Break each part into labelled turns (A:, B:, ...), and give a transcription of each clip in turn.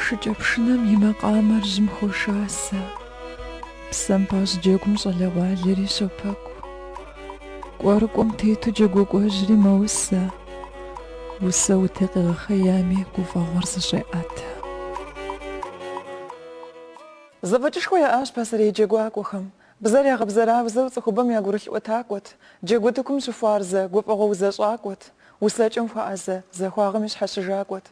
A: Шыкӏэпшынэм и макъамэр жьым хошасэ, псэм пащӏ джэгум щӏалэгъуалэри щопэкӏу. Кӏуэрыкӏуэм тету джэгуакӏуэжьри мэусэ, усэ утей къигъэхъеями гуфӏэгъуэр зэщӏеӏэтэ.
B: Зэфӏэкӏышхуэ яӏащ пасэрей джэгуакӏуэхэм. Бзэр ягъэбзэрабзэу цӏыхубэм я гурылъ ӏуэтакӏуэт, джэгу утыкум щыхуарзэ, гуфӏэгъуэ узэщӏакӏуэт, усэкӏэм хуэӏэзэ, захуагъэм и щхьэщыжакӏуэт.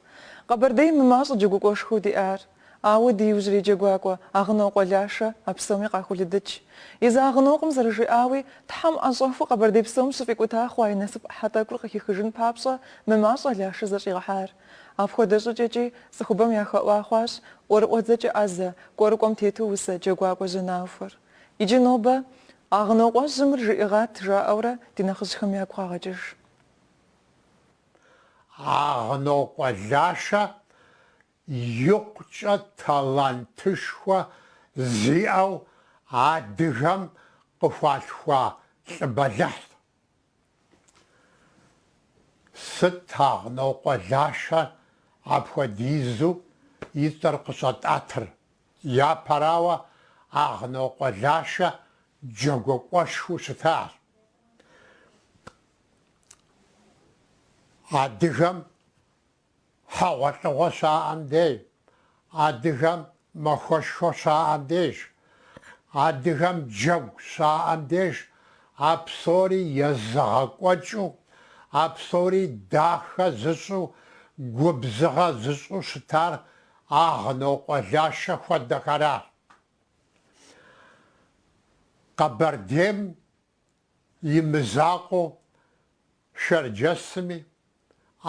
B: Къэбэрдейм мымащӏэ джэгуакӏуэшхуэу диӏар. Ауэ ди иужьрей джэгуакӏуэ Агънокъуэ Лашэ а псоми къахолыдыкӏ. Езы Агънокъуэм зэрыжиӏауи, Тхьэм ӏэщӏэхуу Къэбэрдей псом щыфӏикӏута хъуа и насып ӏыхьэ тӏэкӏур къыхихыжын папщӏэ мымащӏэ Лашэ зэщӏигъэхьар. Апхуэдэ щӏыкӏэкӏи цӏыхубэм яхэӏуа хъуащ ӏуэрыӏуэдзэкӏэ ӏэзэ, кӏуэрыкӏуэм тету усэ джэгуакӏуэ жьэнахуэр. Иджы нобэ Агънокъуэжьым мыр жиӏэгъат жаӏэурэ ди нэхъыжьхэм ягу къагъэкӏыж.
C: Агънокъуэ Лашэ икъукӏэ талантышхуэ зиӏэу адыгэм къыхуалъхуа лӏы бэлыхьт. Сыт Агънокъуэ Лашэ апхуэдизу и цӏэр къыщӏэтӏэтыр? Япэрауэ, Агънокъуэ Лашэ джэгуакӏуэшхуэу щытащ. Адыгэм Хьэгъуэлӏыгъуэ щаӏэм дей, адыгэм махуэшхуэ щаӏэм деж, адыгэм джэгу щаӏэм деж а псори езыгъэкӏуэкӏыу, а псори дахэ зыщӏу, губзыгъэ зыщӏу щытар Агънокъуэ Лашэ хуэдэхэращ. Къэбэрдейм и мызакъуэу Шэрджэсми,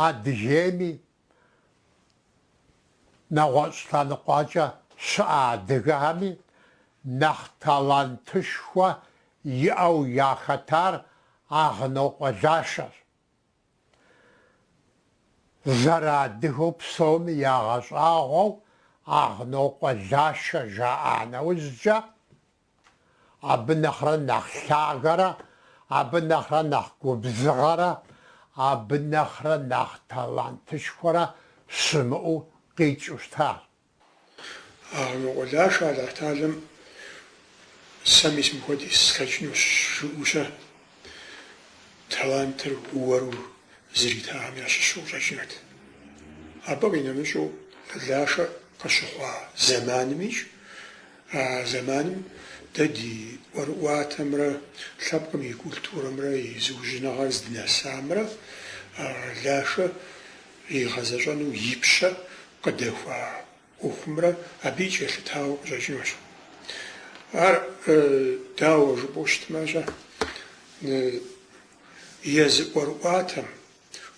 C: Адыгейми, нэгъуэщӏ лъэныкъуэкӏэ щыӏэ адыгэхэми нэхъ талантышхуэ иӏэу яхэтар Агънокъуэ Лашэщ. Зэрыадыгэу псоми ягъэщӏагъуэу Агънокъуэ Лашэ жаӏа нэужькӏэ, Абы нэхърэ нэхъ лъагэрэ, абы нэхърэ нэхъ губзыгъэрэ, абы нэхърэ нэхъ талантышхуэрэ щымыӏэу къикӏыу щытащ.
D: Агънокъуэ Лашэ Алыхьталэм сэ мис мыпхуэдиз слъэкӏынущ жиӏэу-щэ талантыр уэру зритахэм ящыщу къыщӏэкӏынут. Абы къинэмыщӏу Лашэ къыщыхъуа зэманымикӏ А зэманым дэ ди ӏуэрыӏуатэмрэ лъэпкъым и культурэмрэ и зыужьыныгъэр здынэсамрэ Лашэ игъэзэщӏэну и пщэ къыдэхуа ӏуэхумрэ абыикӏ елъытауэ къыщӏэкӏынущ. Ар дауэ жыпӏэу щытмэ-щэ, езы ӏуэрыӏуатэм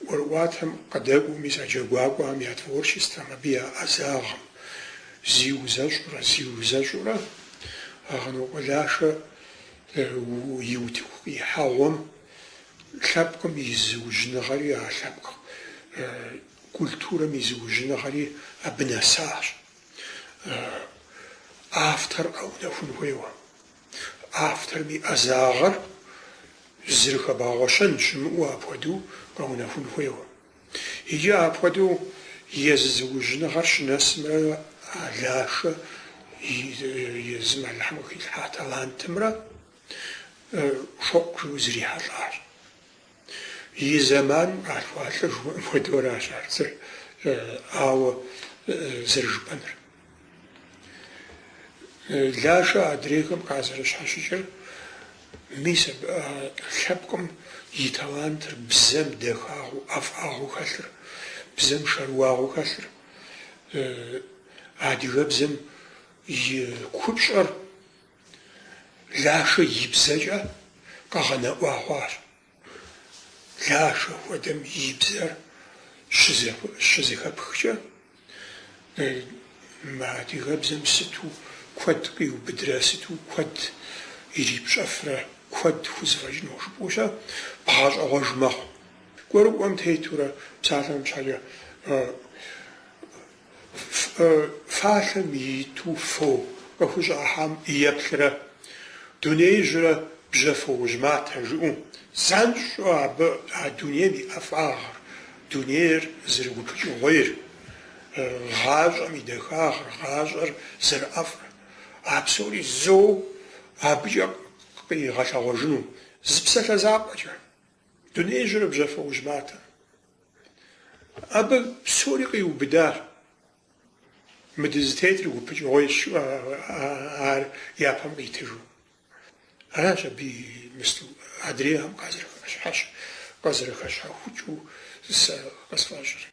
D: ӏуэрыӏуатэм къыдэкӏуэу мис а джэгуакӏуэхэм я творчествэм, абы я ӏэзагъым зиузэщӏурэ, зиузэщӏурэ Агънокъуэ Лашэ и утыку къихьэгъуэм лъэпкъым и зыужьыныгъэри, а лъэпкъ культурэм и зыужьыныгъэри абы нэсащ. Автор къэунэхун хуейуэ. Авторым и ӏэзагъэр зэрыхэбгъэгъуэщэн щымыӏэу апхуэдэу къэунэхун хуейуэ. Иджы апхуэдэу езы зыужьыныгъэр щынэсымрэ а Лашэ езым Алыхьым къыхилъхьа талантымрэ шокъу жиӏэу зрихьэлӏащ. И зэманым къалъхуа лӏы жыхуаӏэм хуэдэу аращ ар ауэ зэрыжыпӏэнур. Лашэ адрейхэм къазэрыщхьэщыкӏыр мис абы лъэпкъым и талантыр, бзэм дахагъэу, ӏэфӏагъыу хэлъыр, бзэм шэрыуагъыу хэлъыр, адыгэбзэм и купщӏэр Лашэ и бзэкӏэ къэгъэнэӏуа хъуащ. Лашэ хуэдэм и бзэр щызэхэпхкӏэ, мы адыгэбзэм сыту куэд къиубыдрэ, сыту куэд ирипщӏэфрэ, куэд хузэфӏэкӏыну жыпӏэу-щэ, бгъэщӏэгъуэж мэхъу. Кӏуэрыкӏуэм тетурэ, псалъэм щхьэкӏэ, Фалъэм иту фо къыхущӏахьам еплърэ, дунеижьрэ бжьэ фоужь матэ жиӏэу, занщӏэу абы а дунейм и ӏэфӏагъыр, дунейр зэрыгупыкӏыгъуейр. Гъащӏэм и дахагъыр, гъащӏэр зэрыӏэфӏыр, а псори зэу абыкӏэ къигъэлъэгъуэжыну, зы псалъэ закъуэкӏэ. Дунеижьыр бжьэфэ ужь матэм. Абы псори къиубыдащ. Мы дызытетыр гупыкӏыгъуейщ ар япэм къитыжу. Аращ абы и мыслу адрейхэм къазэрыхэщхьэхукӏыу сэ къысфӏэщӏыр.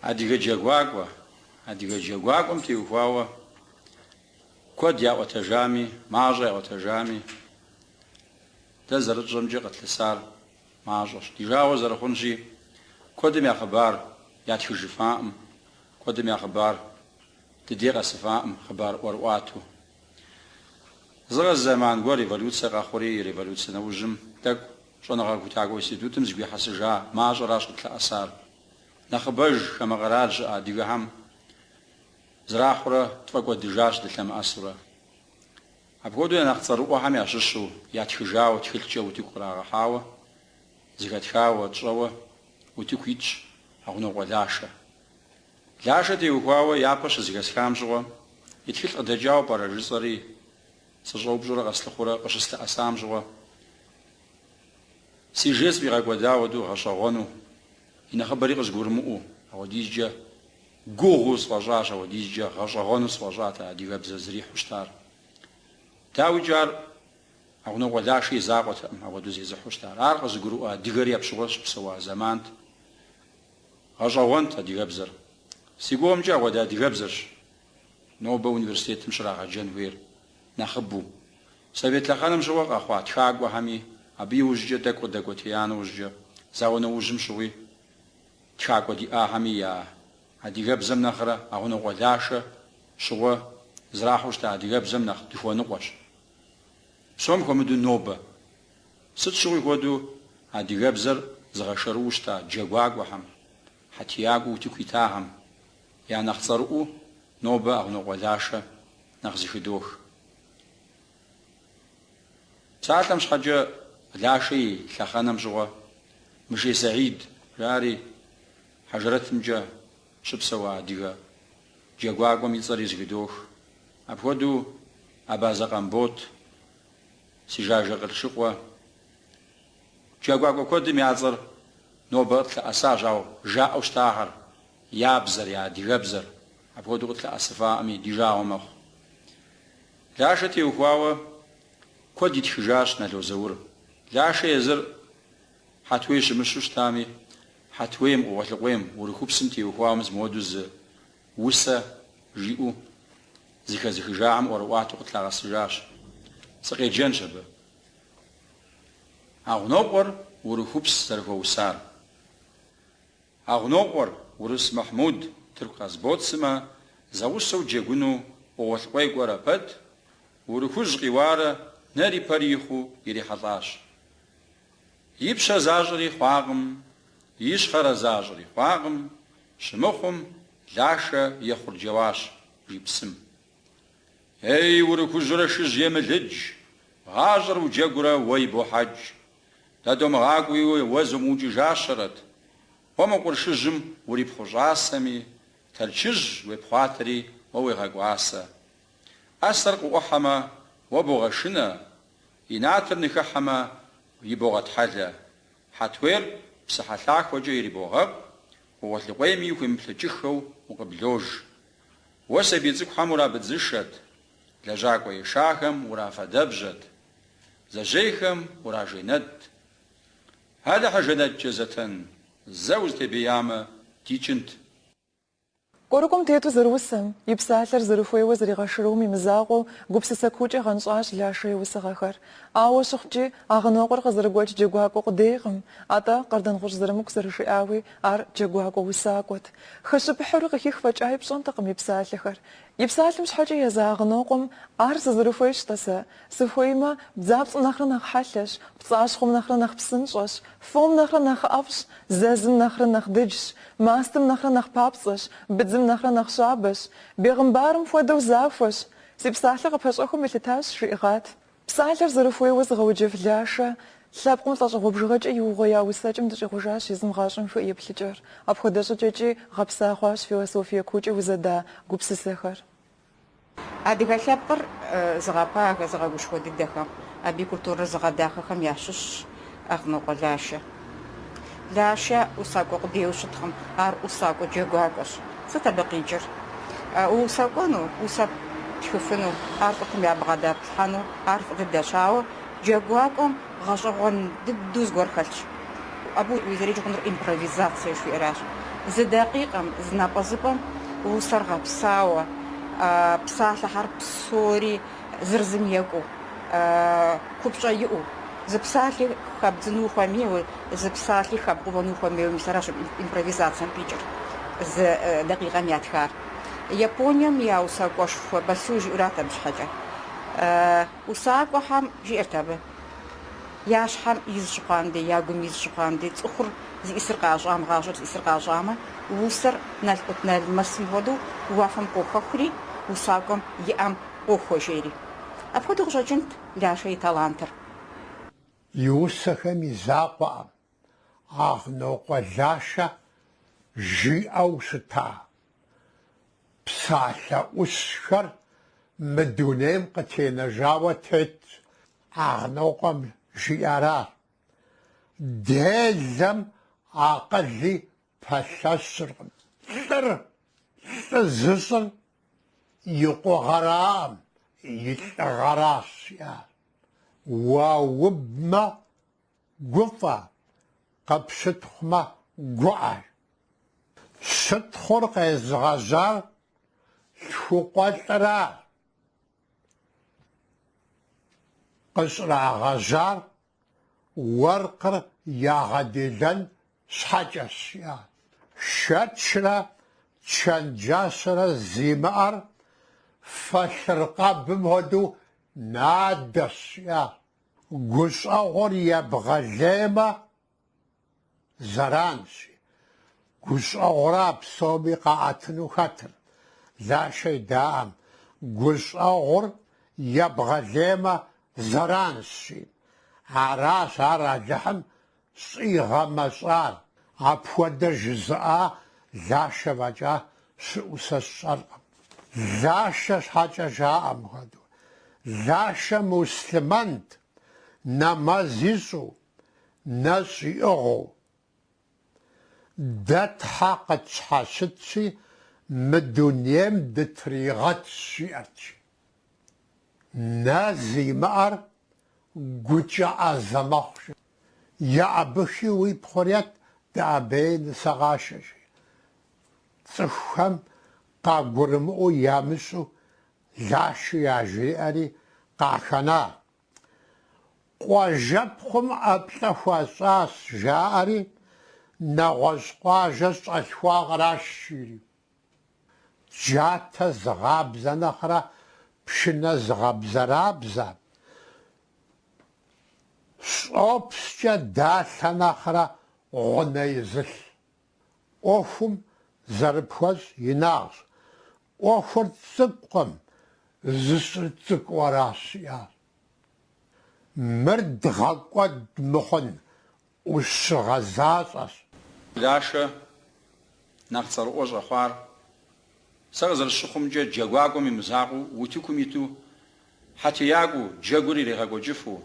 E: Адыгэ джэгуакӏуэ, адыгэ джэгуакӏуэм теухуауэ куэд яӏуэтэжами, мащӏэ яӏуэтэжами, дэ зэрытщӏэмкӏэ къытлъысар мащӏэщ. Ди жагъуэ зэрыхъунщи, куэдым я хъыбар ятхыжыфаӏым, куэдым я хъыбар дыдей къэсыфаӏым, хъыбар ӏуэрыӏуатэу. Зыгъэ зэман гуэр революцэ къэхъури, революцэ нэужьым тӏэкӏу щӏэныгъэхутакӏуэ институтым зыхуихьэсыжа мащӏэращ къытлъэӏэсар. Нэхъыбэж хамэ къэрал щыӏэ адыгэхэм зэрахьурэ тфӏэкӏуэдыжащ дылъэмыӏэсурэ. Апхуэдэу я нэхъ цӏэрыӏуэхэм ящыщу ятхыжауэ, тхылъкӏэ утыку кърагъэхьауэ, зэхэтхауэ, тщӏэуэ утыку итщ Агънокъуэ Лашэ. Лашэ теухуауэ япэ щызэхэсхам щыгъуэ, и тхылъ къыдэкӏауэ пӏэрэ жысӏэри, сыщӏэупщӏурэ къэслъыхъуурэ къыщыслъэӏэсам щыгъуэ, си жейр сфӏигъэкӏуэда хуэдэу гъэщӏэгъуэну, и нэхъыбэри къызгурымыӏуэу, апхуэдизкӏэ гугъуу сфӏэщӏащ, апхуэдизкӏэ гъэщӏэгъуэну сфӏэщӏат а адыгэбзэ зэрихьэу щытар. Дауикӏ ар Агънокъуэ Лашэ и закъуэтэкъым апхуэдэу зезыхьэу щытар. Ар къызыгурыӏуэ адыгэри апщыгъуэ щыпсэуа зэмант. Гъэщӏэгъуэнт адыгэбзэр. Си гугъэмкӏэ апхуэдэ адыгэбзэрщ нобэ университетым щрагъэджэн хуейр нэхъыбэу. Совет лъэхъэнэм щыгъуэ къэхъуа тхакӏуэхэми, абы иужькӏэ тӏэкӏу къыдэкӏуэтея нэужькӏэ, зауэ нэужьым щыгъуи тхакӏуэ диӏахэми я адыгэбзэм нэхърэ Агънокъуэ Лашэ щыгъуэ зэрахьэу щыта адыгэбзэм нэхъ дыхуэныкъуэщ. Псом хуэмыдэу нобэ. Сыт щыгъуи хуэдэу адыгэбзэр зыгъэшэрыуэу щыта джэгуакӏуэхэм, хьэтиякӏуэу утыку итахэм я нэхъ цӏэрыӏуэу нобэ Агънокъуэ Лашэ нэхъ зыхыдох. Псалъэм щхьэкӏэ, Лашэ и лъэхъэнэм щыгъуэ Мышей Саид жари Хьэжрэтымкӏэ щыпсэуа адыгэ джэгуакӏуэм и цӏэри зыхыдох. Апхуэдэу Абазэ Къамбот, Сижажэ Къылъшыкъуэ. Джэгуакӏуэ куэдым я цӏэр нобэ къытлъэӏэсащ, ауэ жаӏэу щытахэр, я бзэр, я адыгэбзэр апхуэдэу къытлъэӏэсыфаӏыми, ди жагъуэ мэхъу. Лашэ теухуауэ куэд итхыжащ Нало Заур. Лашэ езыр Хьэтуей щымыщу щытами, Хьэтуейм, Къугъуэлъкъуейм, Урыхупсым теухуауэ мис мыуэду зы усэ жиӏэу зыхэзыхыжахэм ӏуэрыӏуатэу къытлъагъэсыжащ. Сыкъеджэнщ абы. Агънокъуэр Урыхупс зэрыхуэусар. Агънокъуэр, Урыс Мыхьмуд, Тырку Къасбот сымэ зэгъусэу джэгуну Къугъуэлъкъуей кӏуэрэ пэт, Урыхужь къиуарэ нэри пэри ихъуу ирихьэлӏащ. Ипщэ защӏэри хъуакъым, ищхъэрэ защӏэри хъуакъым, щымыхъум, Лашэ ехъурджэуащ, жи псым. Ей, Урыхужьрэ шыжь емылыдж, гъащӏэр уджэгурэ уэ ибохьэкӏ. Дэ домыгъакӏуи уэ зумыукӏыжащэрэт. Уэ мы къуршыжьым урипхъущӏасэми, Тэрчыжь уепхъуатэри уэ уегъэкӏуасэ. ӏэсэр къыӏухьэмэ, уэ богъэшынэ, Инатыр ныхыхьэмэ, ибогъэтхьэлэ. Хьэтуейр псыхьэлъахуэкӏэ ирибогъэкъу, Къугъуэлъкъуейми ухуемыплъэкӏыххэу укъыблож. Уэ сабий цӏыкӏухэм урабыдзышэт, лэжьакӏуэ ешахэм урафадэбжьэт, зэжьейхэм ураженэтт. Алыхьыр жэнэткӏэ зэтэн, зэ узытебеямэ, дикӏынт.
B: Кӏуэрыкӏуэм тету зэрыусэм, и псалъэр зэрыхуейуэ зэригъэшэрыуэм и мызакъуэу, гупсысэ куукӏэ гъэнщӏащ Лашэ и усыгъэхэр. Ауэ щыхъукӏи, Агънокъуэр къызэрыгуэкӏ джэгуакӏуэ къудейкъым, атӏэ Къардэнгъущӏ Зырамыку зэрыжиӏауи, ар джэгуакӏуэ усакӏуэт. Хэщыпыхьурэ къыхих фӏэкӏаи пщӏэнтэкъым и псалъэхэр. И псалъэм щхьэкӏэ езы Агънокъуэм ар сызэрыхуейщ-тӏэ сэ. Сыхуеймэ, бдзапцӏэм нэхърэ нэхъ хьэлъэщ, пцӏащхъуэм нэхърэ нэхъ псынщӏэщ, фом нэхърэ нэхъ ӏэфӏщ, зэзым нэхърэ нэхъ дыджщ, мастэм нэхърэ нэхъ папцӏэщ, быдзым нэхърэ нэхъ щабэщ, бегъымбарым хуэдэу захуэщ. Си псалъэ къыпэщӏэхуэм елъытащ, жиӏэгъат. Псалъэр зэрыхуейуэ зыгъэуджэф Лашэ лъэпкъым лӏэщӏыгъуэ бжыгъэкӏэ иугъуея усэкӏэм дыщӏигъужащ езым гъащӏэм хуиӏэ еплъыкӏэр. Апхуэдэ щӏыкӏэкӏи гъэпса хъуащ философие куукӏэ узэда гупсысэхэр.
F: Адыгэ лъэпкъыр зыгъэпагэ, зыгъэгушхуэ дыдэхэм, абы и культурэр зыгъэдахэхэм ящыщщ Агънокъуэ Лашэ. Лашэ усакӏуэ къудейуэ щыткъым, ар усакӏуэ джэгуакӏуэщ. Сыт абы къикӏыр? Уусакӏуэну, усэ птхыфыну, ар цӏыхум ябгъэдэплъхьэну, ар фӏы дыдэщ, ауэ джэгуакӏуэм гъэщӏэгъуэн дыдэу зыгуэр хэлъщ. Абы узэреджэ хъунур импровизацие жыхуиӏэращ. Зы дакъикъэм, зы напӏэзыпӏэм усэр гъэпсауэ, псалъэхэр псори зыр зым екӏуу, купщӏэ иӏэу, зы псалъи хэбдзыну ухуэмейуэ, зы псалъи хэбгъэувэну ухуэмейуэ, мис аращ импровизацием къикӏыр, зы дакъикъэм ятхар. Японием я усакӏуэшхуэ Басё жиӏэурат абы щхьэкӏэ. Усакӏуэхэм, жиӏэрт абы, я щхьэм из щыхъуам дей, я гум из щыхъуам дей, цӏыхур зиӏысыр къащӏам, гъащӏэр зиӏысыр къащӏамэ, усэр налкъутналмэсым хуэдэу уафэм къохэхури, усакӏуэм и ӏэм къохуэ, жери. Апхуэдэу къыщӏэкӏынт Лашэ и талантыр.
C: И усэхэм и закъуэкъым Агънокъуэ Лашэ жиӏэу щыта псалъэ ӏущхэр мы дунейм къытенэжауэ тетщ. Агънокъуэм жиӏаращ, Делэм акъыли пэлъэщыркъым. Лӏыр лӏы зыщӏыр и къугъэраӏым, и лӏыгъэращ, жиӏащ. Уаубмэ, гуфӏэ, къыпщытхъумэ, гуӏэ. Щытхъур къезыгъэжьар лъхукъуэлӏыращ. Къыщӏрагъэжьар уэркъыр ягъэделэн щхьэкӏэщ, жиӏащ. Шэчрэ чэнджэщрэ зимыӏэр фэлъыркъэбым хуэдэу надэщ, жиӏащ. Гущӏэгъур ебгъэлеймэ, зэранщ. Гущӏэгъура псоми къаӏэтыну хэтыр, Лашэ идаӏым. Гущӏэгъур ебгъэлеймэ, зэранщ. Аращ ар Алыхьым щӏигъэмэщӏар. Апхуэдэ жызыӏа Лашэ фӏэкӏа щыӏэу сэ сщӏэркъым. Лашэ щхьэкӏэ жаӏэ мыхуэдэу. Лашэ муслъымэнт, нэмэз ищӏу. нэщӏ иӏыгъыу. Дэ Тхьэ къытщхьэщытщи, мы дунейм дытригъэтщ, жиӏэрт, жи. Нэ зимыӏэр гукӏэ ӏэзэ мэхъу, жи. Еӏэбыхи уи пхъур ет, дэӏэбеи нысэ къашэ, жи. Цӏыхухэм къагурымыӏуэу ямыщӏу Лашэ яжриӏэри къахэна. Къуажэпхъум ӏэплӏэ хуащӏащ, жаӏэри, нэгъуэщӏ къуажэ щӏэлъхуа къраш, жиӏэри. Джатэ зыгъабзэ нэхърэ пшынэ зыгъэбзэрабзэ, щӏопщкӏэ далъэ нэхърэ гъунэ изылъ. ӏуэхум зэрыпхуэщӏ инагъщ. ӏуэхур цӏыкӏукъым, зыщӏыр цӏыкӏуу аращ, жиӏащ. Мыр дгъэкӏуэд мыхъун ӏущыгъэ защӏэщ.
E: Лашэ нэхъ цӏэрыӏуэ щӏэхъуар, сэ къызэрысщыхъумкӏэ, джэгуакӏуэм и мызакъуэу утыкум иту, хьэтеякӏуэу, джэгур иригъэкӏуэкӏыфу,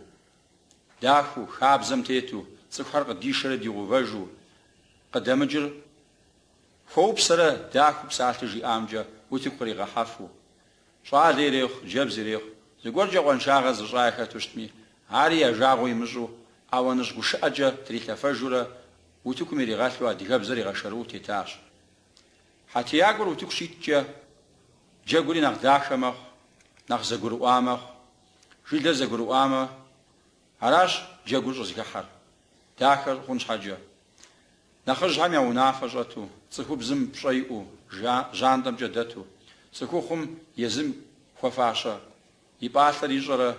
E: дахэу, хабзэм тету, цӏыхухэр къыдишэрэ дигъэувэжу, къыдэмыкӏыр хуэупсэрэ дахэу псалъэ жиӏамкӏэ утыку къригъэхьэфу, щӏалэ ирехъу, хъыджэбз ирехъу, зыгуэркӏэ къуаншагъэ зыщӏа яхэту щытми, ари я жагъуэ имыщӏу, ауаныщӏ гушыӏэкӏэ трилъэфэжурэ утыкум иригъэлъу адыгэбзэр игъэшэрыуэу тетащ. Хьэтеякӏуэр утыку щиткӏэ, джэгури нэхъ дахэ мэхъу, нэхъ зэгурыӏуа мэхъу. Жылэр зэгурыӏуамэ, аращ джэгур щӏызэхыхьэр, дахэ хъун щхьэкӏэ. Нэхъыжьхэм я унафэ щӏэту, цӏыхубзым пщӏэ иӏэу, жьантӏэмкӏэ дэту, цӏыхухъум езым хуэфащэ и пӏалъэр ищӏэрэ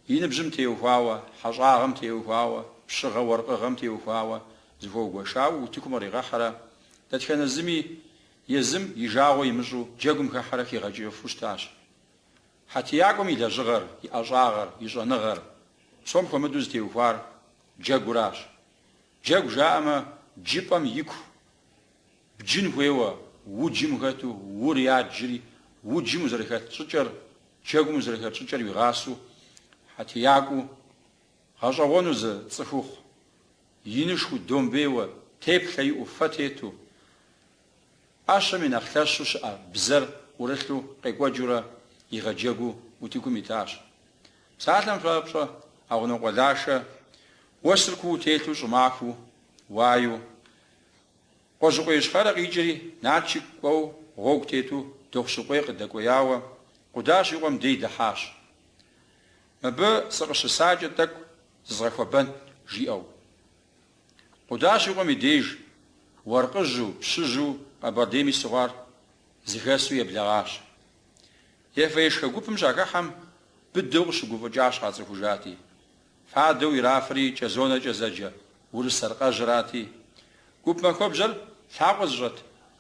E: и ныбжьым теухуауэ, хьэщӏагъэм теухуауэ, пщыгъэ уэркъыгъэм теухуауэ зыхуэугуэшауэ утыкум къригъэхьэрэ, дэтхэнэ зыми езым и жагъуэ имыщӏу джэгум хыхьэрэ хигъэкӏыфу щытащ. Хьэтеякӏуэм и лэжьыгъэр, и ӏэщӏагъэр, и щӏэныгъэр, псом хуэмыдэу зытеухуар джэгуращ. Джэгу жаӏэмэ, джыпӏэм ику бджын хуейуэ, уджым хэту ур яджри, уджым узэрыхэт щӏыкӏэр, джэгум узэрыхэт щӏыкӏэр уигъасэу, хьэтеякӏуэу, гъэщӏэгъуэну зы цӏыхухъу, инышхуэу, домбейуэ, теплъэ иӏэу, фэ тету, ӏэщэм и нэхъ лъэщу щыӏэ бзэр ӏурылъу къекӏуэкӏыурэ игъэджэгуу утыкум итащ. Псалъэм папщӏэ, Агънокъуэ Лашэ уэсыр куу телъу щӏымахуэу, уаю, Къуэжьыкъуей Ищхъэрэ къикӏри Налшык кӏуэу гъуэгу тету Дохъущыкъуей къыдэкӏуеяуэ Къудащ и къуэм дей дыхьащ. Мыбы сыкъыщысакӏэ тӏэкӏу зызгъэхуэбэнт, жиӏэу. Къудащ и къуэм и деж уэркъыжьу, пщыжьу Къэбэрдейм ису хъуар зыхэсу еблэгъащ. Ефэ-ешхэ гупым щахыхьэм, быдэу къыщыгуфӏыкӏащ къацӏыхужати. Фадэу ирафри кӏэзонэкӏэ зэджэ урыс аркъэжьрати, гуп махуэбжьэр лъакъуэ зыщӏэт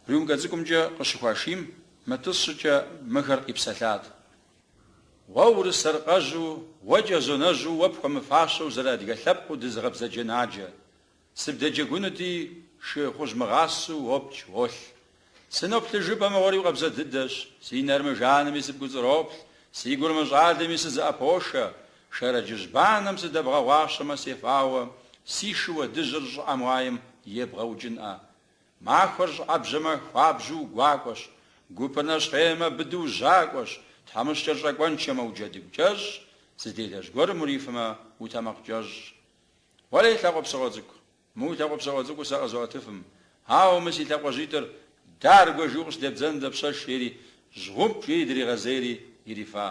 E: рюмкэ цӏыкӏумкӏэ къыщыхуашийм, мытӏыс щӏыкӏэ мыхэр къипсэлъат. Уэ урыс аркъэжьу, уэ кӏэзонэжьу, уэ пхуэмыфащэу зэрыадыгэ лъэпкъыу дызыгъэбзаджэнаджэ. Сыбдэджэгунути, шы хъужь мыгъасэу уопкӏ, уолъ. Сыноплъыжыпэ мыгъуэри укъабзэ дыдэщ, си нэр мыжанми сыпкӏуэцӏроплъ, си гур мыщӏалэми сызыӏэпошэ. Шэрэджыжь банэм сыдэбгъэгъуащэмэ сефауэ, си шы уэдыжьыр щӏыӏэм уаем ебгъэукӏынӏэ. Махуэр щӏыӏэбжьэмэ, хуабжьу угуакӏуэщ, гупыр нэщхъеймэ, быдэу ужьакӏуэщ, тхьэмыщкӏэр щӏакӏуэншэмэ, уджэдыгу кӏэщӏ, зы делэжь гуэрым урифымэ, утэмакъкӏэщӏ. Уэрей, лъакъуэ псыгъуэ цӏыкӏу, мы уи лъакъуэ псыгъуэ цӏыкӏур сэ къызоӏэтыфым, ауэ мы си лъакъуэжьитӏыр даргуэ жиӏэу къыщыдэбдзэн дапщэш, жери, жьгъумпӏ жери дригъэзейри ирифа.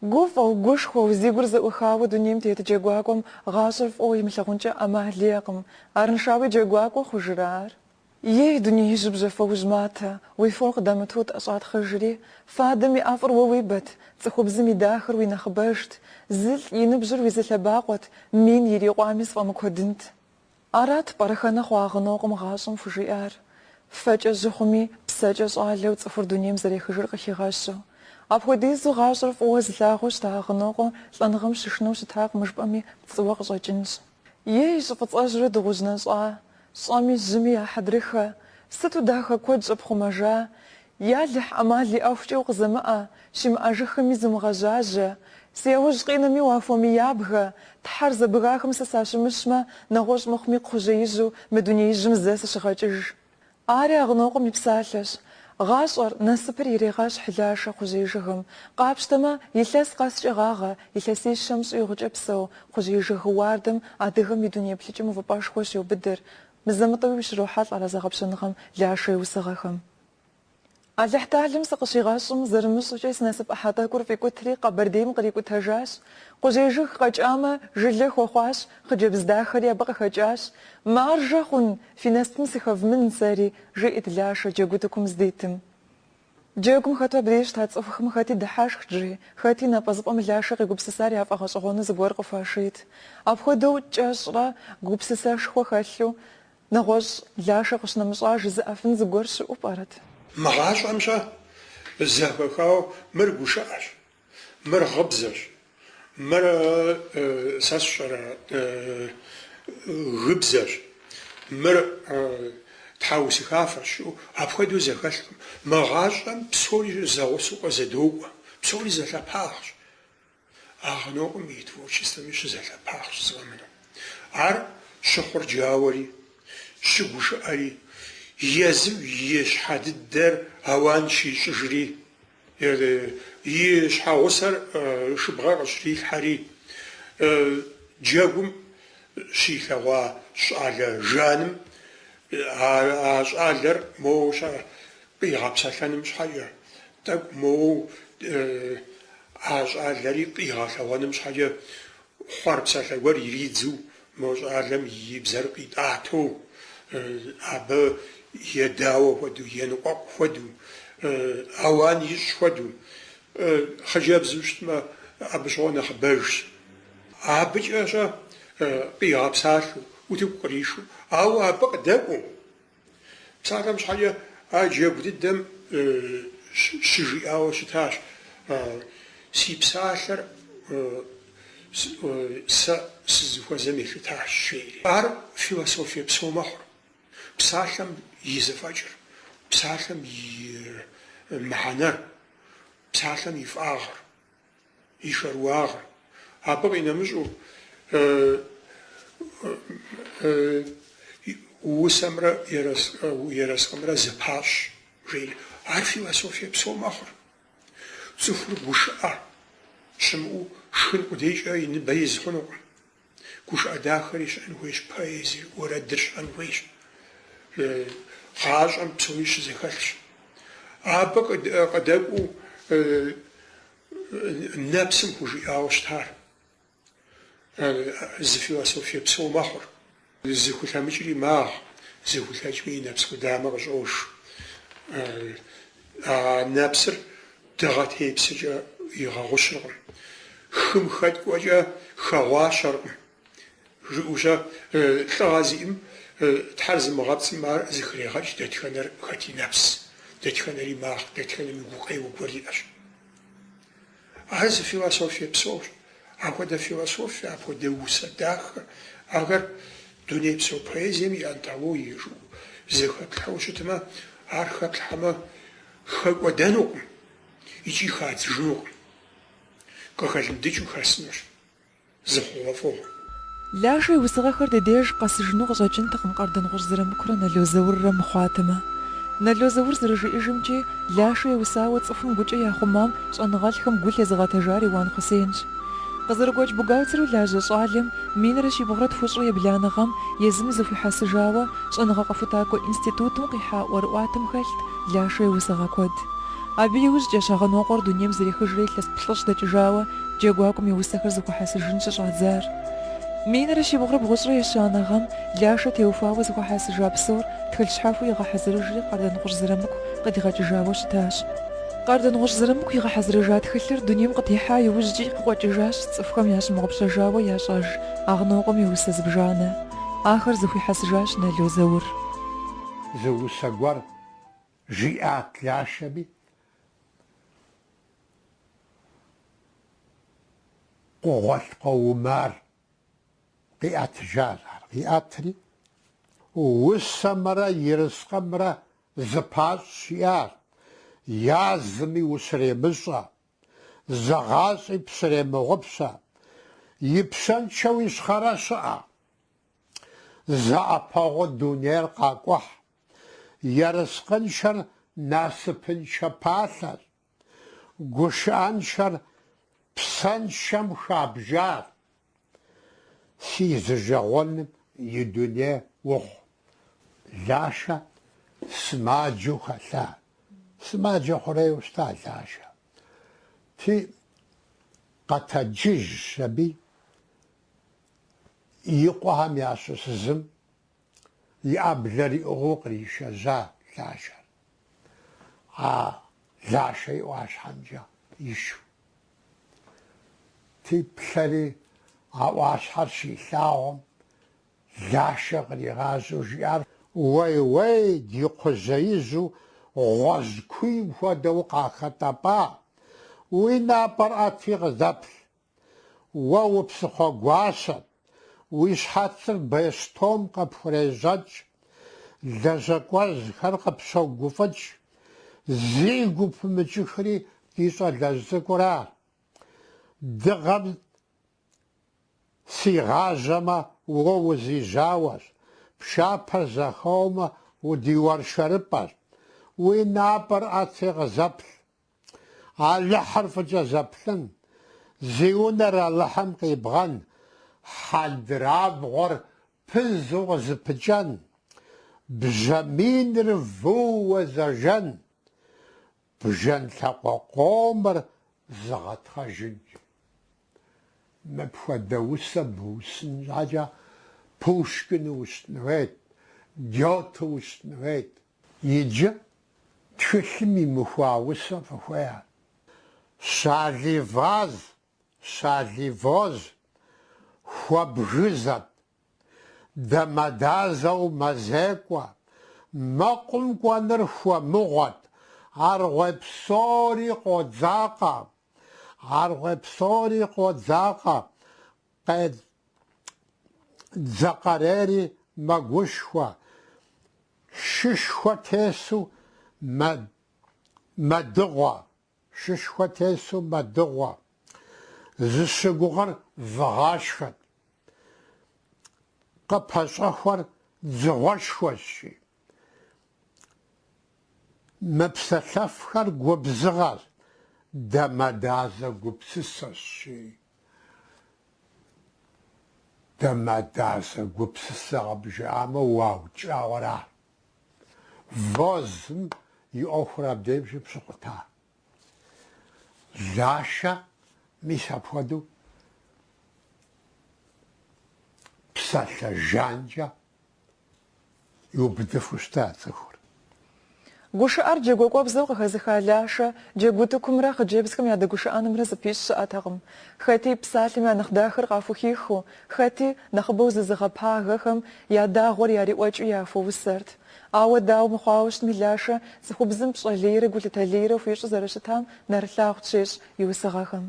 B: Гуфӏэу, гушхуэу, зи гур зэӏухауэ дунейм тет джэгуакӏуэм гъащӏэр фӏыуэ имылъагъункӏэ ӏэмал иӏэкъым. Арыншауи джэгуакӏуэ хъужрэ ар? Ей, дунеижьу бжьэфоужь матэ, уи фор къыдамыту тӏэщӏатхъыжри, фадэм и ӏэфӏыр уэ уи бэт, цӏыхубзым и дахэр уи нэхъыбэжт, зылӏ и ныбжьыр уи зы лъэбакъуэт, мин ирикъуами сфӏэмыкуэдынт. Арат пӏэрэхэнэ хъуа Агънокъуэм гъащӏэм хужиӏар? Фэкӏэ жьы хъуми, псэкӏэ щӏалэу цӏыхур дунейм зэрехыжыр къыхигъэщу. Апхуэдизу гъащӏэр фӏыуэ зылъагъуу щыта Агънокъуэр лӏэныгъэм щышынэу щытакъым жыпӏэми пцӏыуэ къыщӏэкӏынщ. Ей, щӏы фӏыцӏэжьрэ дыгъужь нэщӏа, щӏэми жьыми я хьэдрыхэ, сыту дахэ куэд щӏэпхъумэжа! Ялыхь, ӏэмал иӏэхукӏэ укъызэмыӏэ, щимыӏэжыххэми зумыгъэжьажьэ. Си яужь къинэми уахуэмыябгэ, Тхьэр зэбгахэм сэ сащымыщмэ, нэгъуэщӏ мыхъуми кхъужьеижьу мы дунеижьым зэ сыщыгъэкӏыж. Ари Агънокъуэм и псалъэщ. Гъащӏэр, насыпыр ирегъэщхь Лашэ кхъужьей жыгым. Къапщтэмэ, илъэс къэскӏэ гъагъэ, илъэсищэм щӏигъукӏэ псэу кхъужьей жыг уардэм адыгэм и дуней еплъыкӏэм увыпӏэшхуэ щеубыдыр. Мызэ-мытӏэуи ущрохьэлӏэр а зэгъэпщэныгъэм Лашэ и усыгъэхэм. Алыхьталым сыкъыщигъэщӏым, зэрымыщӏэкӏэ си насып ӏыхьэ тӏэкӏур фӏикӏутри, Къэбэрдейм кърикӏутэжащ. Кхъужьей жыг къэкӏамэ, жылэ хуэхъуащ, хъыджэбз дахэри абы къыхэкӏащ. Маржэ хъун, фи насыпым сыхэвмын сэри, жиӏэт Лашэ джэгутыкум здитым. Джэгум хэту абдеж щыта цӏыхухэм хэти дыхьэшхт, жи, хэти напӏэзыпӏэм Лашэ къигупсысар яфӏэгъэщӏэгъуэну зыгуэр къыхуашийт. Апхуэдэу кӏэщӏрэ гупсысэшхуэ хэлъу, Нэгъуэщӏ Лашэ къыщынэмыщӏа жызыӏэфын зыгуэр щыӏэу пӏэрэт?
D: Мы гъащӏэм-щэ зэхэхауэ мыр гушыӏэщ, мыр гъыбзэщ, мыр сэ сщӏэрэ гыбзэщ, мыр тхьэусыхафэщ жиӏэу апхуэдэу зэхэлъкъым. Мы гъащӏэм псори зэгъусэу къызэдокӏуэ, псори зэлъэпагъщ. Агънокъуэм и творчествэми щызэлъэпагъщ зыкъэмынэу. Ар щыхъурджауэри, щыгушыӏэри, езым и щхьэ дыдэр ауан щищӏыжри, и щхьэгъусэр шыбгъэ къыщрилъхьэри, джэгум щилъэгъуа щӏалэ жаным а щӏалэр моуэ къигъэпсэлъэным щхьэкӏэ, тӏэкӏу моуэ а щӏалэри къигъэлъэгъуэным щхьэкӏэ хъуэр псалъэ гуэр иридзу мо щӏалэм и бзэр къитӏатэу, абы едауэ хуэдэу, еныкъуэкъу хуэдэу, ауан ищӏ хуэдэу. Хъыджэбзу щытмэ, абы щыгъуэ нэхъыбэжщ. Абыкӏэ-щэ къигъэпсалъэу, утыку къришу, ауэ абы къыдэкӏуэу, Псалъэм щхьэкӏэ, а джэгу дыдэм щыжиӏауэ щытащ, Си псалъэр сэ сызыхуэзэм елъытащ, жери. Ар философие псо мэхъур, псалъэм и зэфӏэкӏыр, псалъэм и мыхьэнэр, псалъэм и фӏагъыр. и шэрыуагъыр. Абы къинэмыщӏу усэмрэ ерыскъымрэ зэпащӏ, жери. Ар философие псо мэхъур. Цӏыхур гушыӏэ щымыӏэу шхын къудейкӏэ и ныбэ из хъунукъым. Гушыӏэ дахэри щыӏэн хуейщ, поэзиер, уэрэдыр щыӏэн хуейщ. Гъащӏэм псори щызэхэлъщ. Абы къыдэкӏуэу нэпсым хужиӏауэ щытар зы философие псо мэхъур. Зыхулъэмыкӏри магъ, зыхулъэкӏми и нэпс къудамэ къыщӏож. А нэпсыр дыгъэ тепсэкӏэ игъэгъущыркъым, хым хэткӏуэкӏэ хэгъуащэркъым. Жиӏэу-щэ, лӏыгъэ зиӏэм, Тхьэр зымыгъэпцӏым ар зыхрегъэкӏ дэтхэнэр хэт и нэпс, дэтхэнэри магъ, дэтхэнэми гукъеуэ гуэр иӏэщ. Ар зы философие псощ. Апхуэдэ философие, апхуэдэ усэ дахэ, ахэр дунейпсо поэзием и антологие жыӏэу зэхэплъхьэу щытмэ, ар хэплъхьэмэ, хэкӏуэдэнукъым икӏи хадзыжынукъым, къыхэлындыкӏыу хэсынущ зы хъугъуэфӏыгъуэ.
A: Лашэ и усыгъэхэр ди деж къэсыжыну къыщӏэкӏынтэкъым Къардэнгъущӏ Зырамыкурэ Нало Зауррэ мыхъуатэмэ. Нало Заур зэрыжиӏэжымкӏи, Лашэ иусауэ цӏыхум гукӏэ яхъумам щӏэныгъэлӏхэм гу лъезыгъэтэжар Иуан Хъусенщ. Къызэрыгуэкӏ бухгалтеру лажьэ щӏалэм минрэ щибгъурэ тхущӏрэ ебланэ гъэм езым зэхуихьэсыжауэ щӏэныгъэ-къэхутакӏуэ институтым къихьа ӏуэрыӏуатэм хэлът Лашэ и усыгъэ куэд. Абы иужькӏэщ Агънокъуэр дунейм зэрехыжрэ илъэс плӏыщӏ дэкӏыжауэ джэгуакӏуэм и усэхэр зэхуэхьэсыжын щыщӏадзар. Минрэ щибгъурэ бгъущӏрэ ещанэ гъэм Лашэ теухуауэ зэхуахьэсыжа псор тхылъ щхьэхуэу игъэхьэзырыжри Къардэнгъущӏ Зырамыку къыдигъэкӏыжауэ щытащ. Къардэнгъущӏ Зырамыку игъэхьэзырыжа тхылъыр дунейм къытехьа иужькӏи къыкъуэкӏыжащ цӏыхухэм ящымыгъупщэжауэ ящӏэж Агънокъуэм и усэ зыбжанэ. Ахэр зэхуихьэсыжащ Нало Заур.
C: Зы усэ гуэр жиӏат Лашэми, Къугъуэлъкъуей Умар къиӏэтыжащ ар. Къиӏэтри, усэмрэ ерыскъымрэ зэпащӏ жиӏащ, язми ущремыщӏэ. Зыгъащӏи пщыремыгъупщэ, Ипщэншэу ищхъэрэ щыӏэ. Зэӏэпэгъуу дунейр къакӏухь, Ерыскъыншэр насыпыншэ палъэщ, Гушыӏэншэр псэншэм хабжащ. Сизыжэгъуэным и дуней ухъу. Лашэ сымаджэу хэлъа. Сымаджэ хъурейуэ щыта Лашэ. Ти къэтэджыжщ аби и къуэхэм ящыщ зым и ӏэблэр иӏыгъыу къришэжьа Лашэр. А Лашэ и ӏуащхьэмкӏэ ишу. Ти плъэри а ӏуащхьэр щилъагъум, Лашэ къригъажьэу жиӏар, Уей-уей, ди кхъужьеижьу гъуэжькуийм хуэдэу къахэтӏэпӏа, уи напӏэр ӏэти къызэплъ. Уэ упсыхъуэгуащэт, уи щхьэцыр бещтом къыпхурежьэкӏ, лэжьакӏуэжьхэр къыпщогуфӏыкӏ, зигу пымыкӏыхри ди щӏалэжь цӏыкӏура. Дыгъэм сигъажьэмэ, уэ узижьауэщ, пшапэр зэхэуэмэ, удиуэршэрыпӏэщ. Уи напӏэр ӏэти къызэплъ. Алыхьыр фӏыкӏэ зэплъын, зи унэр Алыхьым къибгъэн, хьэндырабгъуэр пызу къызыпыкӏэн, бжьамийр вууэ зэжэн, бжэн лъакъуэ къомыр зыгъэтхъэжын. Мыпхуэдэ усэ быусын щхьэкӏэ Пушкину ущытын хуейт, Гёте ущытын хуейт. Иджы тхылъым имыхуа усэ фыхуея. Щаливаз, щаливоз, хуэбгызэт, дамэдазэу мэзекӏуэ, мэкъум кӏуэныр хуэмыгъуэт, аргъуей псори къодзакъэ, аргъуей псори къодзакъэ, Къедзэкъэрейри мэгушхуэ, шышхуэ тесу мэдыгъуэ, шышхуэ тесу мэдыгъуэ. Зыщыгугъыр выгъашхэт, къыпэщӏэхуэр дзыгъуэшхуэщ, жи. Мыпсэлъэфхэр губзыгъэщ, дамэдазэ гупсысэщ, жи. Дамэдазэ гупсысэ къыбжаӏамэ, уаукӏауэ ара. Возым и ӏуэхур абдейм щыпщыкъута. Лашэ мис апхуэдэу псалъэ жанкӏэ иубыдыфу щыта цӏыхур.
B: Гушыӏэр джэгуакӏуэбзэу къыхэзыха Лашэ джэгу утыкумрэ хъыджэбзхэм ядэгушыӏэнымрэ зыпищӏ щыӏэтэкъым. Хэти псалъэм я нэхъ дахэр къахухихыу, хэти нэхъыбэу зызыгъэпагэхэм я дагъуэр яриӏуэкӏыу яхуэусэрт. Ауэ дауэ мыхъуауэ щытми, Лашэ цӏыхубзым пщӏэ лейрэ гулъытэ лейрэ хуищӏу зэрыщытам нэрылъагъу тщещӏ и усыгъэхэм.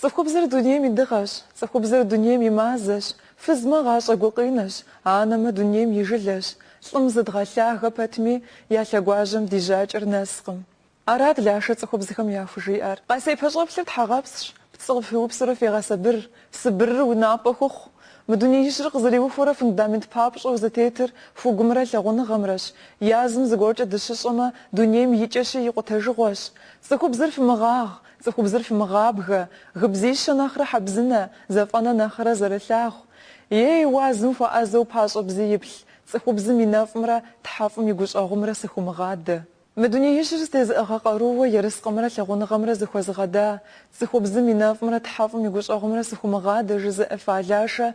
B: Цӏыхубзыр дунейм и дыгъэщ, цӏыхубзыр дунейм и мазэщ, фызмэ гъащӏэ гукъинэщ, анэмэ дунейм и жылэщ, лӏым зыдгъэлъагэ пэтми, я лъэгуажьэм ди жьакӏэр нэскъым. Арат Лашэ цӏыхубзхэм яхужиӏэр. Къэсей пащӏэплъыр тхьэгъэпсщ, пцӏы къыфхуиупсурэ фегъэсабыр, Сыбырыр унапӏэ хухъу. Мы дунеижьыр къызэриухуэрэ фундамент папщӏэу зытетыр хугумрэ лъагъуныгъэмрэщ. Язым зыгуэркӏэ дыщыщӏэмэ, дунейм и кӏэщи и къутэжыгъуэщ. Цӏыхубзыр фымыгъагъ, Цӏыхубзыр фымыгъабгэ, гыбзищэ нэхърэ хьэбзынэ, зэфӏэнэ нэхърэ зэрылъагъу. Ей, уазым хуэӏэзэу пащӏэ бзииплъ, цӏыхубзым и нэфӏымрэ тхьэфӏым и гущӏэгъумрэ сыхыумыгъадэ. Мы дунеижьыр зытезыӏыгъэ къарууэ ерыскъымрэ лъагъуныгъэмрэ зыхуэзыгъэда, цӏыхубзым и нэфӏымрэ тхьэфӏым и гущӏэгъумрэ сыхыумыгъадэ жызыӏэфа Лашэ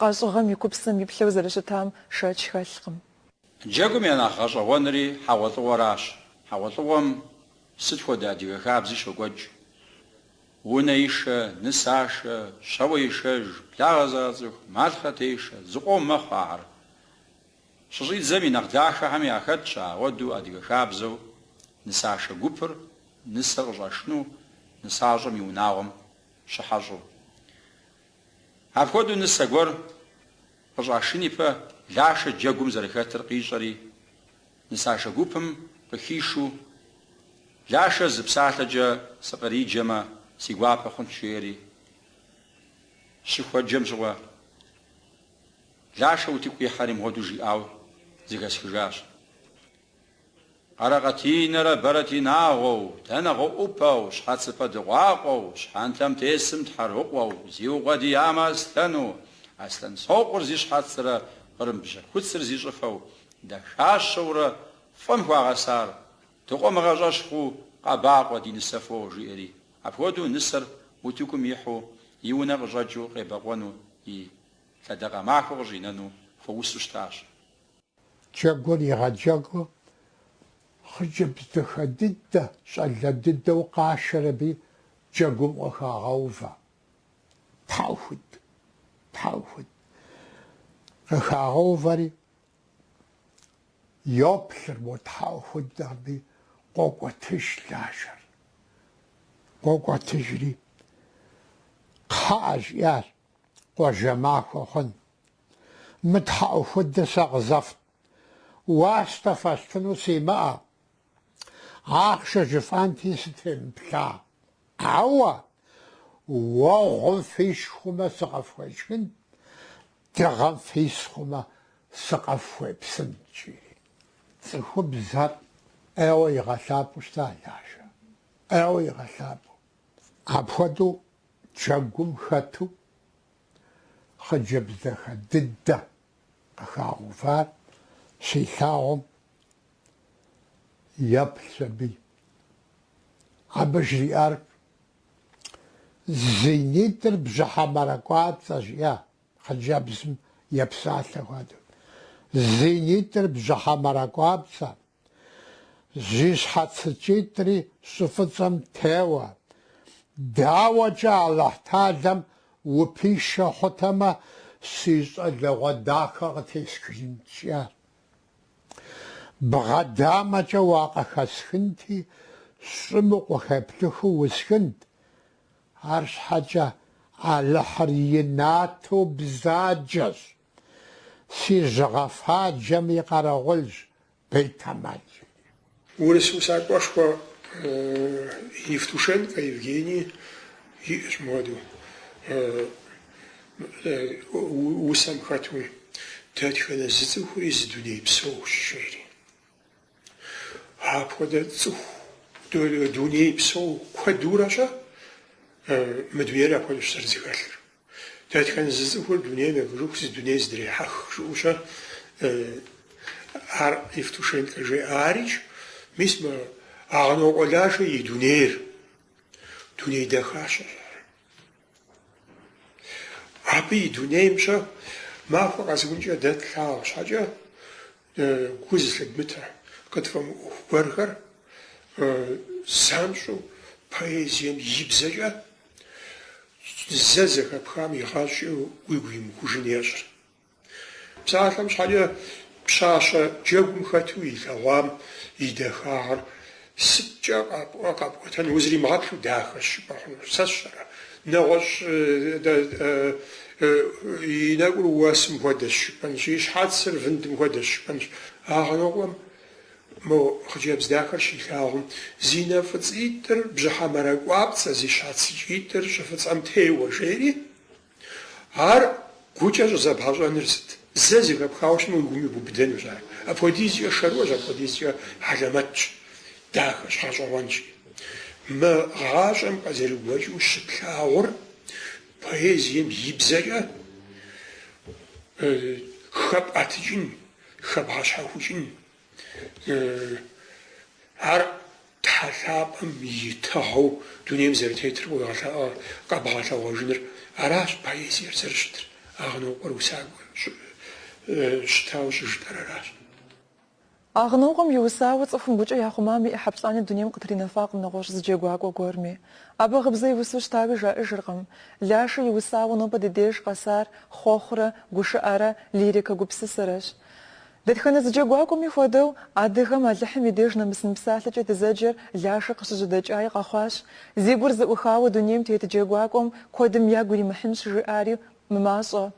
B: къэщӏыгъэм и купсэм иплъэу зэрыщытам шэч хэлъкъым.
E: Джэгум я нэхъ гъэщӏэгъуэнри хьэгъуэлӏыгъуэращ. Хьэгъуэлӏыгъуэм Сыт хуэдэ адыгэ хабзи щокӏуэкӏ? Унэишэ, нысашэ, щауэишэж, благъэ зэрыгъэцӏыху, малъхъэтешэ, зыкъом мэхъу ахэр. Щыщӏидзэм и нэхъ дахэхэм яхэтщ ауэдэу адыгэ хабзэу нысашэ гупыр нысэр къыщӏашыну нысащӏэм и унагъуэм щыхьэщӏэу. Апхуэдэу нысэ гуэр къыщӏашын ипэ Лашэ джэгум зэрыхэтыр къищӏэри, Нысашэ гупым къыхишу, Лашэ зы псалъэкӏэ сыкъриджэмэ. си гуапэ хъунт, жеӏэри щыхуэджэм щыгъуэ, Лашэ утыку ихьэри мыпхуэдэу жиӏауэ зэхэсхыжащ. Къэрэкъэтинэрэ Бэрэтинагъуэу, Дэнагъуэ ӏупэу, щхьэцыпэ дыкъуакъуэу, щхьэнтэм тесым тхьэрыкъуэу, зиукъуэдиямэ аслъэну, аслъэн сокъур зи щхьэцрэ кърым бжьэхуцыр зи щӏыфэу, дахащэурэ фӏым хуагъэсар, дыкъомыгъэщӏэщхъуу къэбакъуэ ди нысэфо, жиӏэри. Апхуэдэу нысэр утыкум ихьу, и унэ къыщӏэкӏыу къебэкъуэну, и лъэдакъэ махуэ къыщӏинэну хуэусу щытащ.
C: Джэгур игъэджэгуу хъыджэбз дахэ дыдэ, щӏалэ дыдэу къашэр аби джэгум къыхагъэувэ. Тхьэӏухуд, тхьэӏухуд. Къыхагъэувэри, йоплъыр мо тхьэӏухуд аби къокӏуэтыж Лашэр. Къокӏуэтыжри, кхъыӏэ, жиӏащ, къуажэ махуэ хъун. Мы тхьэӏухудыр сэ къызэфт. Уастэ фэстыну симыӏэ. Ахъшэ жыфӏэнти сытемыплъа. Ауэ уэгъум фиш хъумэ сыкъыфхуешхынт, дыгъэм фис хъумэ сыкъыфхуепсынт, жиӏэри. Цӏыхубзхэр ӏейуэ игъэлъапӏэу щыта Лашэ, ӏейуэ игъэлъапӏэу. Апхуэдэу джэгум хэту хъыджэбз дахэ дыдэ къыхагъэувар щилъагъум еплъщ аби. Абы жриӏар Зи нитӏыр бжьыхьэ мэракӏуапцӏэ, жиӏа хъыджэбзым епсалъэ хуэдэу. Зи нитӏыр бжьыхьэ мэракӏуапцӏэ, Зи щхьэцыкӏитӏри щӏы фӏыцӏэм теуэ. Дауэкӏэ Алыхьталэм упишэ хъутэмэ, си щӏалэгъуэ дахэ къытесхыжынт, жиӏащ. Бгъэ дамэкӏэ уакъыхэсхынти, щӏым укъыхуеплъыхыу усхынт. Арщхьэкӏэ Алыхьыр инату бзаджэщ. Си жьыгъэ фаджэм и къэрэгъулщ бетэмал.
D: Урыс усакӏуэшхуэ Евтушенкэ Евгений иӏэщ мыуэду усэм хэту дэтхэнэ зы цӏыхури зы дуней псоущ, жери. Апхуэдэ цӏыху дуней псо куэдурэ-щэ мы дунейр апхуэдэущ зэрызэхэлъыр. Дэтхэнэ зы цӏыхур дунейм ехыжыху зы дуней здрехьэх жиӏэу-щэ ар Евтушенкэ жеӏэ. Арикӏ, мис мы Агънокъуэ Лашэ и дунейр дуней дахащэщ ар. Абы и дунейм-щэ махуэ къэсыхункӏэ дэ тлъагъу щхьэкӏэ гу зылъыдмытэ къытфӏэмыӏуэху гуэрхэр занщӏэу поэзием и бзэкӏэ зэ зэхэпхам игъащӏэкӏэ уигу имыхужын ещӏыр. Псалъэм щхьэкӏэ, пщащэ джэгум хэту илъэгъуам и дахагъэр сыткӏэ къэпӏуэтэн, узримыгъэплъу дахэщ жыпӏэ хъунущ, сэ сщӏэрэ. Нэгъуэщӏ и нэкӏур уэсым хуэдэщ жыпӏэнщ, и щхьэцыр вындым хуэдэщ жыпӏэнщ. Агънокъуэм мо хъыджэбз дахэр щилъагъум, зи нэ фӏыцӏитӏыр бжьыхьэ мэракӏуапцӏэ, зи щхьэцыкӏитӏыр щӏы фӏыцӏэм теуэ, жери, Ар гукӏэ щӏызэбгъэщӏэныр сыт? Зэ зэхэпхауэ щытмэ, уи гум ибубыдэнущ ар. Апхуэдизкӏэ шэрыуэщ, апхуэдизкӏэ хьэлэмэтщ, дахэщ, гъэщӏэгъуэнщ. Мы гъащӏэм къызэрыгуэкӏыу щыплъагъур поэзием и бзэкӏэ хэпӏэтыкӏын, хэбгъэщхьэхукӏын. Ар Тхьэ лъапӏэм и тыгъэу дунейм зэрытетыр къэбгъэлъэгъуэжыныр аращ поэзиер зэрыщытыр, Агънокъуэр усакӏуэ щытауэ щӏыжытӏэр аращ.
B: Агънокъуэм иусауэ цӏыхум гукӏэ яхъумам и ӏыхьэ плӏани дунейм къытринэфакъым нэгъуэщӏ зы джэгуакӏуэ гуэрми. Абы гъыбзэ иусу щытауи жаӏэжыркъым. Лашэ иусауэ нобэ ди деж къэсар хъуэхъурэ, гушыӏэрэ, лирикэ гупсысэрэщ. Дэтхэнэ зы джэгуакӏуэми хуэдэу, адыгэм Алыхьым и деж нэмысын псалъэкӏэ дызэджэр Лашэ къыщыжьэдэкӏаи къэхъуащ. Зи гур зэӏухауэ дунейм тет джэгуакӏуэм куэдым ягу иримыхьын щыжиӏари мымащӏэ.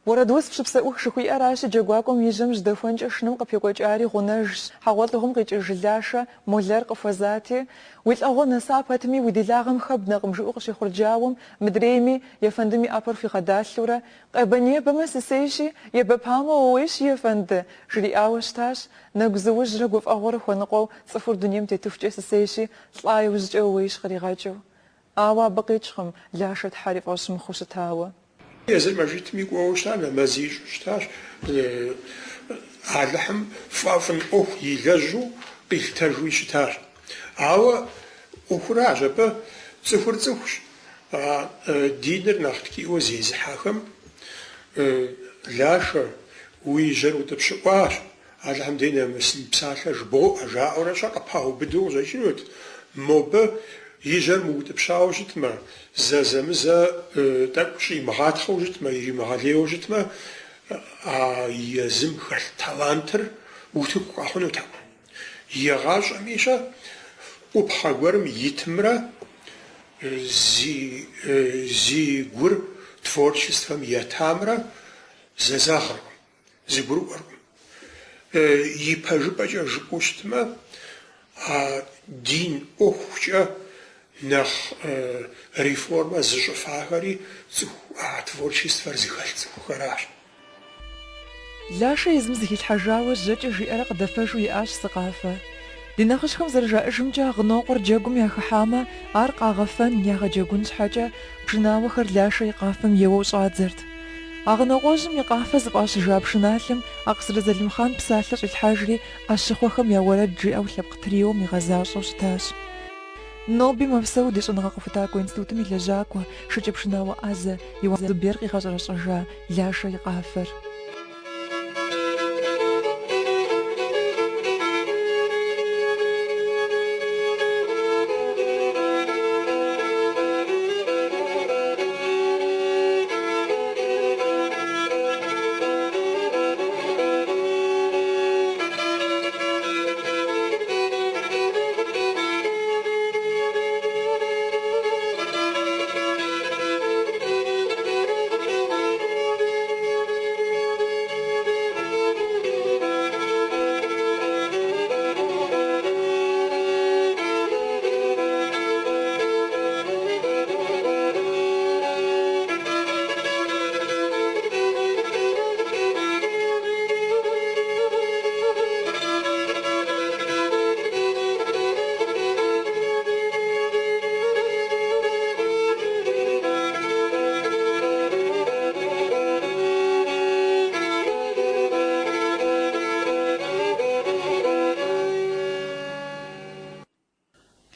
B: Уэрэдус пщыпсэӏух жыхуиӏэращи, джэгуакӏуэм и жьэм жьыдэхуэнкӏэ шыным къыпекӏуэкӏари гъунэжщ. Хьэгъуэлӏыгъуэм къикӏыж Лашэ молэр къыхуэзати, уи лӏэгъуэ нэса пэтми, уи делагъэм хэбнэкъым, жиӏэу къыщехъурджауэм, мыдрейми, ефэндым и ӏэпэр хуигъэдалъэурэ, Къебэ-небэмэ сысейщи, ебэпамэ ууейщ, ефэнды, жриӏауэ щытащ. Нэгу зыужьрэ гуфӏэгъуэрэ хуэныкъуэу цӏыхур дунейм тетыхукӏэ сысейщи, лӏа иужькӏэ ууейщ къригъэкӏыу. Ауэ абы къикӏкъым Лашэ Тхьэр и фӏэщ мыхъуу щытауэ.
D: Езыр мэжджытми кӏуэуэ щыта, нэмэзи ищӏу щытащ. Алыхьым фӏэфӏын ӏуэху илэжьу къилъытэжуи щытащ. Ауэ ӏуэхуращ, абы цӏыхур цӏыхущ. А диныр нэхъ ткӏийуэ зезыхьэхэм Лашэ, уи жьэр утӏыпщыӏуащ, Алыхьым дей нэмысын псалъэ жыбоӏэ, жаӏэурэ щэ къыпаубыду къыщӏэкӏынут. Мобы и жьэр мыутӏыпщауэ щытмэ, зэзэмызэ тӏэкӏу щӏимыгъатхъэу щытмэ, иримыгъэлейуэ щытмэ, а езым хэлъ талантыр утыку къэхъунутэкъым. Игъащӏэми щэ къупхъэ гуэрым итымрэ зи гур творчествэм етамрэ зэзэгъыркъым. Зэгурыӏуэркъым. Ипэжыпӏэкӏэ жыпӏэу щытмэ, а дин ӏуэхукӏэ нэхъ реформэ зыщӏыфахэри цӏыху, а творчествэр зыхэлъ цӏыхухэращ.
A: Лашэ езым зыхилъхьэжауэ жьэкӏэ жиӏэрэ къыдэфэжу иӏащ зы къафэ. Ди нэхъыжьхэм зэрыжаӏэжымкӏэ, Агънокъуэр джэгум яхыхьамэ, ар къагъэфэн, ягъэджэгун щхьэкӏэ, пшынауэхэр Лашэ и къафэм еуэу щӏадзэрт. Агънокъуэжьым и къафэ зыфӏащыжа пшыналъэм Акъсырэ Залымхъан псалъэ щӏилъхьэжри, ӏэщыхъуэхэм я уэрэд жиӏэу лъэпкъ триом игъэзащӏэу щытащ. Ноби мэпсэу ди щӏэныгъэ-къэхутакӏуэ институтым и лэжьакӏуэ, шыкӏэпшынауэ ӏэзэ Иуан Зубер къигъэщӏэрэщӏэжа Лашэ и къафэр.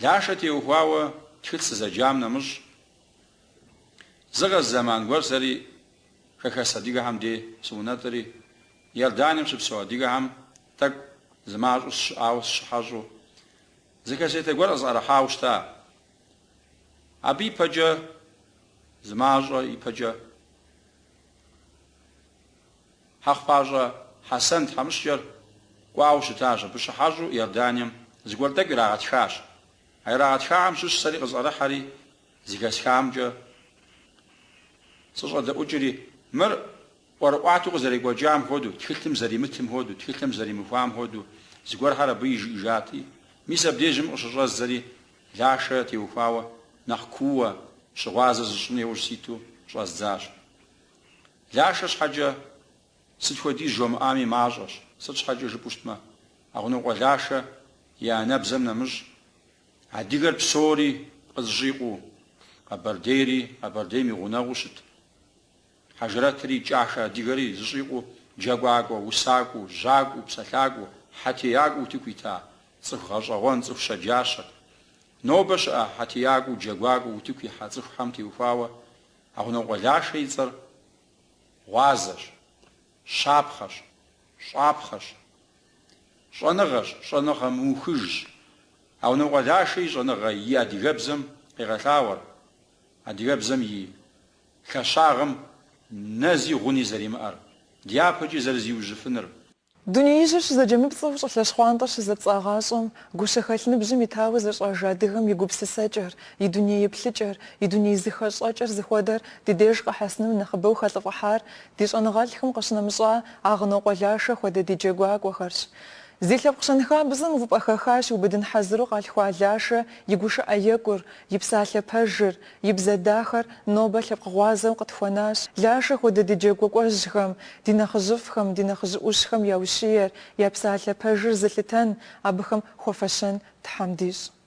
E: Лашэ теухуауэ тхылъ сызэджам нэмыщӏ, зы гъэ зэман гуэр сэри хэхэс адыгэхэм дей сыунэтӏри, Иорданием щыпсэу адыгэхэм тӏэкӏу зы мащӏэу сыщыӏауэ сыщыхьэщӏэу, зы кассетэ гуэр къысӏэрыхьауэ щыта. Абы ипэкӏэ, зы мащӏэ ипэкӏэ, Хьэхъупащӏэ Хьэсэн тхьэмыщкӏэр кӏуауэ щытащ, абы щыхьэщӏэу Иорданием зыгуэр тӏэкӏу ирагъэтхащ. А ирагъэтхахэм щыщ сэри къысӏэрыхьэри, зыхэсхамкӏэ сыщӏэдэӏукӏри, мыр ӏуэрыӏуатэу къызэрекӏуэкӏам хуэдэу, тхылъым зэримытым хуэдэу, тхылъым зэримыхуам хуэдэу, зыгуэрхэр абы ижиӏэжати, мис абдежым къыщыщӏэздзэри, Лашэ теухуауэ нэхъ кууэ щыгъуазэ зыщӏыну яужь ситу щӏэздзащ. Лашэ щхьэкӏэ сыт хуэдиз жомыӏами мащӏэщ, сыт щхьэкӏэ жыпӏэу щытмэ, Агънокъуэ Лашэ и анэбзэм нэмыщӏ, адыгэр псори къызыщӏикъуу, Къэбэрдейри, Къэбэрдейм и гъунэгъуу щыт Хьэжрэтри, кӏахэ адыгэри зыщӏикъуу джэгуакӏуэ, усакӏуэу, жьакӏуэу, псэлъакӏуэу, хьэтеякӏуэу утыку ита цӏыху гъэщӏэгъуэн, цӏыху щэджащэт. Нобэ щыӏэ хьэтеякӏуэу, джэгуакӏуэу утыку ихьэ цӏыхухэм теухуауэ Агънокъуэ Лашэ и цӏэр гъуазэщ, щапхъэщ, щӏапхъэщ, щӏэныгъэщ, щӏэныгъэ мыухыжщ. Агънокъуэ Лашэ и щӏэныгъэ и адыгэбзэм къигъэлъагъуэр, адыгэбзэм и лъэщагъым нэзи гъуни зэримыӏэр, дяпэкӏи зэрызиужьыфыныр.
B: Дунеижьыр щызэджэмыпцӏэу щӏылъэ щхъуантӏэр щызэпцӏагъащӏэм, гущэхэлъ ныбжьым итауэ зыщӏэж адыгэм и гупсысэкӏэр, и дуней еплъыкӏэр, и дуней зыхэщӏэкӏэр зыхуэдэр ди деж къэхьэсыным нэхъыбэу хэлӏыфӏыхьар ди щӏэныгъэлӏхэм къыщынэмыщӏа Агънокъуэ Лашэ хуэдэ ди джэгуакӏуэхэрщ. Зи лъэпкъ щэнхабзэм увыпӏэ хэха щиубыдын хьэзыру къалъхуа Лашэ и гушыӏэ екӏур, и псалъэ пэжыр, И бзэ дахэр нобэ лъэпкъ гъуазэу къытхуэнащ. Лашэ хуэдэ ди джэгуакӏуэжьхэм, ди нэхъыжьыфӏхэм, ди нэхъыжь ӏущхэм я ущиер, я псалъэ пэжыр зылъытэн, абыхэм хуэфэщэн Тхьэм дищӏ.